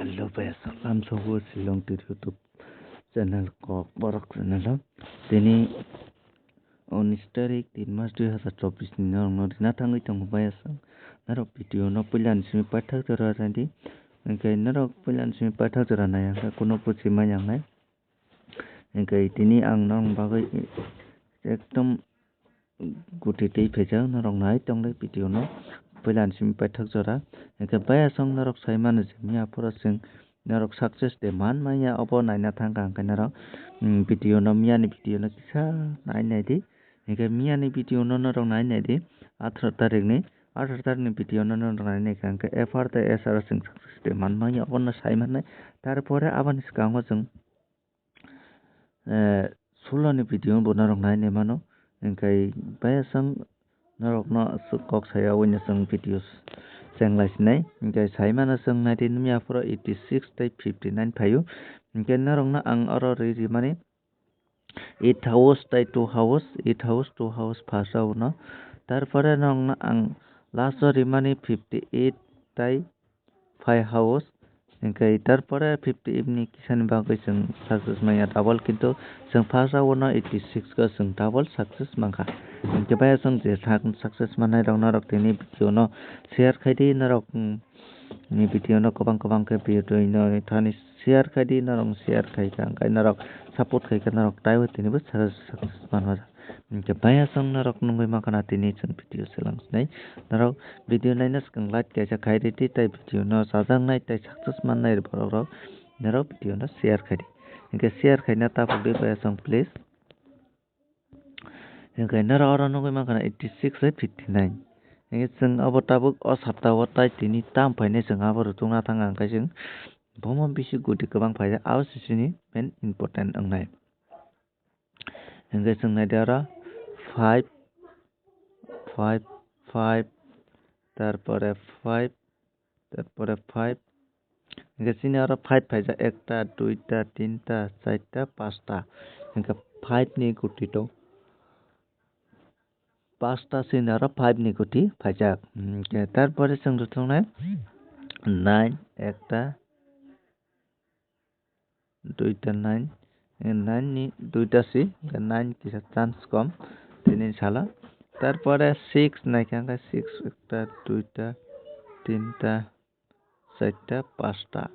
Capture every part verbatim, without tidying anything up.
Hello, bhai, salam sobo Shillong Tir YouTube channel kok borok channel o. Tini unis tarik tin mas dui hazar chobbish ni norokno rina thangwi tongo, bhai, aswk norok video no puila ni simi paithak jora naidi. Hwnkhe norok puila ni simi paithak jora nai hwnkhe kuno buji manya wngnai. Hwnkhe tini ang norokni bagwi ekdom goti tei phaijak norok nai tonglai video no puila ni simi paithak jora. Hwnkhe bhai aswk norok sai mano je miya phuru chwng norok success de man manya, obo naina thangkha hwnkhe norok, mm, video no, miya ni video no kisa nai naidi. Hwnkhe miya ni video no norok nai naidi, atharo tarik ni, atharo tarik ni video no norok nai naikha hwnkhe F R tei S R o chwng success de man manya, obo no sai mannai. Tarpore aboni swkango chwng eh, sulo ni video bo norok nai nai mano. Hwnkhe bhai aswk norokno aswk kok saya wngya chwng video chenglai sinai. Hwnkhe sai mano chwng naidi nukya phuru eighty six tei fifty nine phaio. Hwnkhe norokno ang oro ri rimani eight house tei two house, eight house, two house first round no. Tarpore norokno ang last o rimani fifty eight tei five house. Hwnkhe tarpore fifty eight ni kisani bagwi chwng success manya double, kintu chwng first round no eighty six go chwng double success mankha. Hwnkhe bhai chwng je thang success mannai rok norok tini video no share khaidi, norok, mm, ni video no kwbang kwbang khe video no thani share khaidi, norok share khaikha hwnkhe norok support khaikha norok taibo tinibo success manma. Hwnkhe bhai aswk norok nugwi mankha na tini chwng video selang sinai. Norok video naina swkang like kaisa khai ridi tei video no chajaknai tei success mannai borok rok norok video no share khai di. Hwnkhe share khaina tabuk di bhai aswk please. Hwnkhe norok oro nugwi mankha na eighty six tei fifty nine. Hwnkhe chwng abo tabuk o sapta o tai tini tam phainai chwng abo rwchukna thang ang khe chwng bomo bisi goti kwbang phaijak, abo se chini main important wngnai. Hwnkhe chwng naidi oro five, five, five, tarpore five, tarpore five. Hwnkhe chini oro five phaijak, ekta, duita, tinta, charta, pasta. Hwnkhe five ni goti tong. Pasta chini oro five ni goti phaijak. Hwnkhe tarpore chwng rwchuknai nine, ekta, duita nine, eh, nine ni duita si, hwnkhe nine kisa chance kom tini sala. Tarpore six naikha hwnkhe six, ekta, duita, tinta, charta, pasta.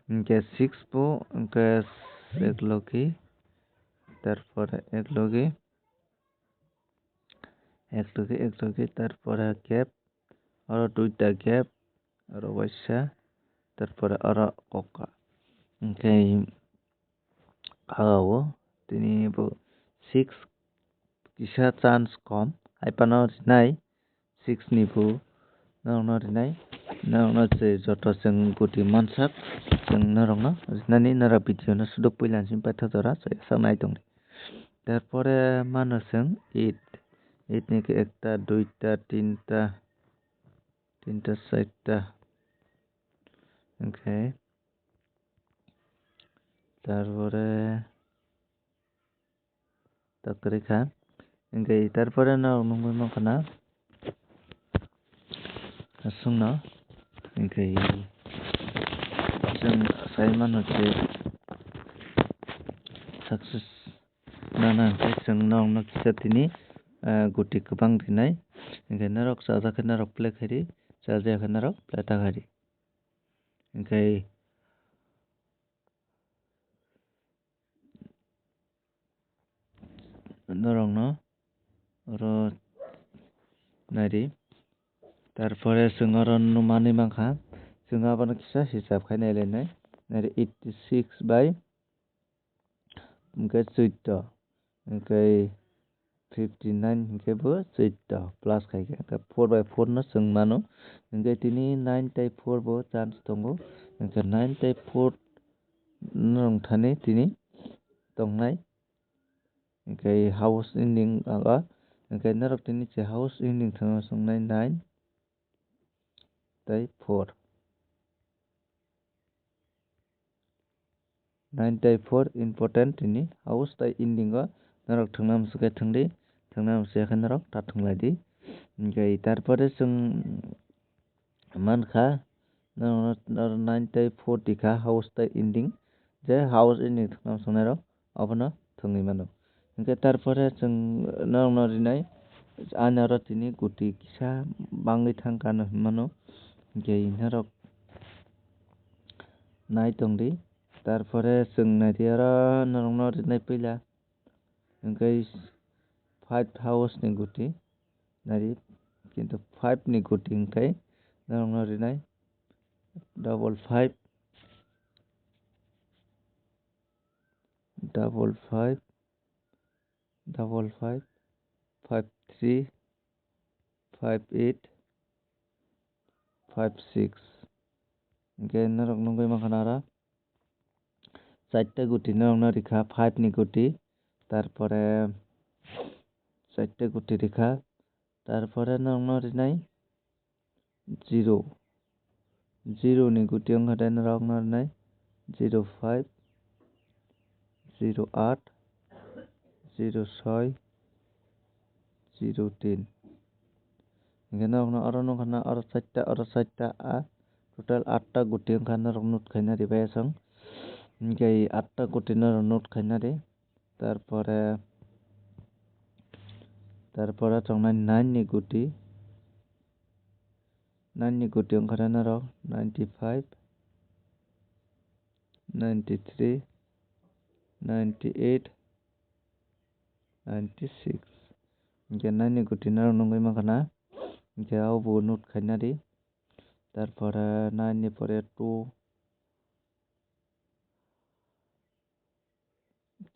Hwnkhe six bo hwnkhe eklogi, tarpore eklogi, eklogi, eklogi, tarpore gap, oro duita gap, oro waisa, tarpore oro kokka. Hwnkhe ah o tini bo six kisa chance kom, hai phano rinai six ni bo norokno rinai, norokno je joto chwng goti mansak chwng norokno rinani, norok video no sudo puila ni simi paithak jora chaya sak nai tongdi. Tarpore mano chwng eight, eight ni khe ekta, duita, tinta, tinta, charta, hwnkhe tarpore ta kwrwi kha. Hwnkhe tarpore norok nugwi mankha na aswkno, hwnkhe chwng sai mano je success nana hwnkhe chwng norokno kisa tini, ah, goti kwbang rinai. Hwnkhe norok chajak khe norok play khaidi, chajaya khe norok play ta khaidi. Hwnkhe norokno oro naidi. Tarpore chwng oro nukmani mankha, chwng abono kisa hisab khai nailainai. Naidi eighty six by hwnkhe chwddo, hwnkhe fifty nine hwnkhe bo chwddo plus khai khe, hwnkhe four by four no chwng mano. Hwnkhe tini nine tei four bo chance tongo, hwnkhe nine tei four no wngthani tini tongnai. Hwnkhe house ending aga, hwnkhe norok tini se house ending thangna songnai nine tei four. Nine tei four important tini house tei ending o norok thwngna muchung khe thwngdi, thwngna muchung ya khe norok ta thwnglaidi. Hwnkhe tarpore chwng mankha norokno oro nine tei four tikha house tei ending, je house ending thwngna swngnairok abono thwngwi mano. Hinkhe tarpore chwng norokno rinai, ani oro tini guti kisa bangwi thangkha hinwi mano. Hinkhe norok nai tongdi, tarpore chwng naidi oro norokno rinai puila. Hinkhe five house ni guti nari, kintu five ni guti hinkhe norokno rinai double five, double five, double five, five three, five eight, five six. Hinkhe norok nugwi mankha na oro chaita guti norokno rikha, five ni guti, tarpore chaita guti rikha, tarpore norokno rinai zero, zero ni guti wngkha de norokno rinai zero five, zero aat, zero soi, zero tin. Hinkhe norokno oro nukha na oro chaita, oro chaita, a total atta guti wngkha norok note khaina ri bai aswng. Hinkhe atta guti norok note khaina ri. Tarpore, tarpore tongnai nine ni guti, nine ni guti wngkha de norok ninety five, ninety three, ninety eight, ninety six. Hinkhe nine ni guti norok nugwi mankha na, hinkhe abo note khaina ri. Tarpore nine ni pore two,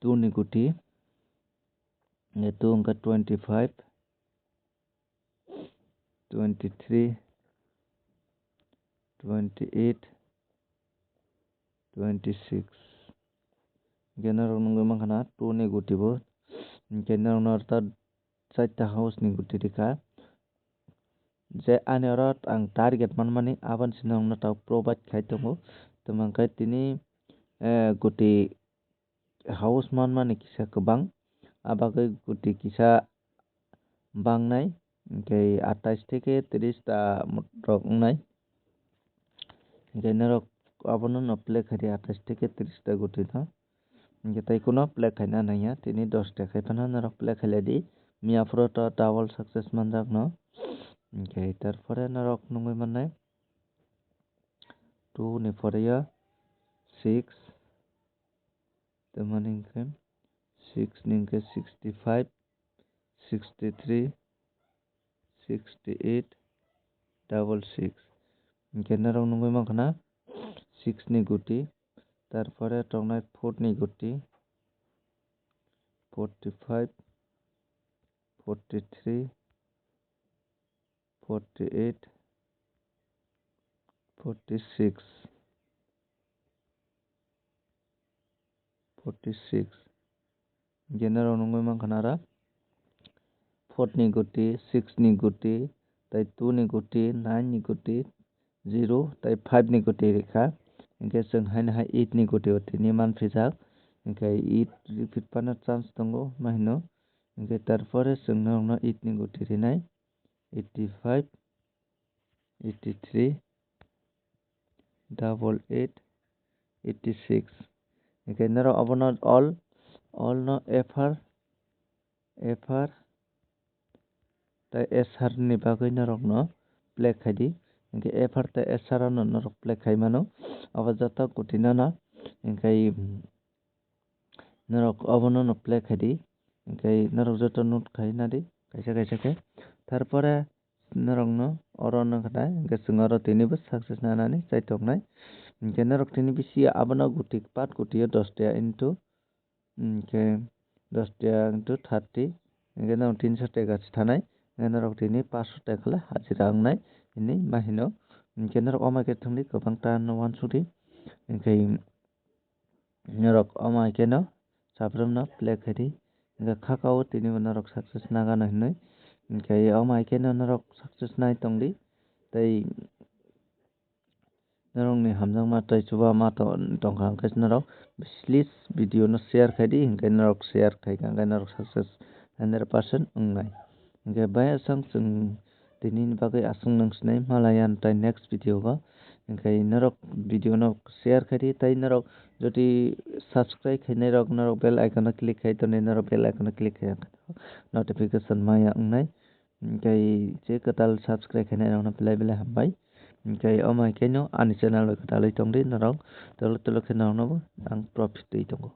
two ni guti, hinkhe two wngkha twenty five, twenty three, twenty eight, twenty six. Hinkhe norok nugwi mankha na two ni guti bo. Hinkhe norokno oro ta chaita house ni guti rikha. Je ani oro ang target manmani aboni se norokno tabuk provide khai tongo. Tamo hinkhe tini, eh, guti house manmani kisa kwbang, abagwi guti kisa bangnai, hinkhe atais theke tris ta rok wngnai. Hinkhe norok abono no play khaidi atais theke tris ta guti no. Hinkhe tei kuno play khaina nangya, tini dos ta khai phano norok play khailai di. Miya phuru to double success manjak no. Hinkhe tarpore norok nugwi mannai two ni pore o six, tamani hinkhe six ni hinkhe sixty five, sixty three, sixty eight, double six. Hinkhe norok nugwi mankha na six ni guti, tarpore tongnai four ni guti, forty five, forty three, forty eight, forty six, forty six. Hinkhe norok nugwi mankha na oro four ni guti, six ni guti, tei two ni guti, nine ni guti, zero tei five ni guti rikha. Hinkhe chwng haino hai eight ni guti o tini manphaijak. Hinkhe eight repeat phano chance tongo, ma hino. Hinkhe tarpore chwng norokno eight ni guti rinai, eighty five, eighty three, double eight, eighty six. Hinkhe norok abono all, all no F R, F R tei S R ni bagwi norokno play khaidi. Hinkhe F R tei S R no norok play khai mano. Abo joto guti no no. Hinkhe norok obono no play khaidi, hinkhe norok joto note khai nadi kaisa kaisa khe. Tarpore norokno oro no khnai, hinkhe chwng oro tinibo success nanani chaitok nai. Hinkhe norok tini bisi abono guti part guti o dos ta into, hinkhe dos ta into thirty, hinkhe norok tinso taka se thanai, hinkhe norok tini paanso taka le hajira wngnai hinwi ma hino. Hinkhe norok omo khe thwngdi kwbang ta no uansukdi, hinkhe norok omo hai kheno sabrumno play khaidi, hinkhe khakao tinibo norok success nagano hinwi. Hinkhe omo hai kheno norok success nai tongdi, tei norokni hamjakma tei chubama to-, tongkha, hinkhe norok please video no share khaidi, hinkhe norok share khaikha hinkhe norok success hundred percent wngnai. Hinkhe bai aswk chwng tinini bagwi aswk nung sinai, malaya tei next video o. Hingke norok video no share khaidi, tai norok jodi subscribe khainai rok norok bell icon o click khai tonwi norok bell icon o click khai ang khe notification maya wngnai. Hingke je kwtal subscribe khainai rok no belai belai hambai. Hingke omo hai khe no ani channel bai kwtalwi tongdi norok, tolo tolo khe norok no bo ang profit twi tongo.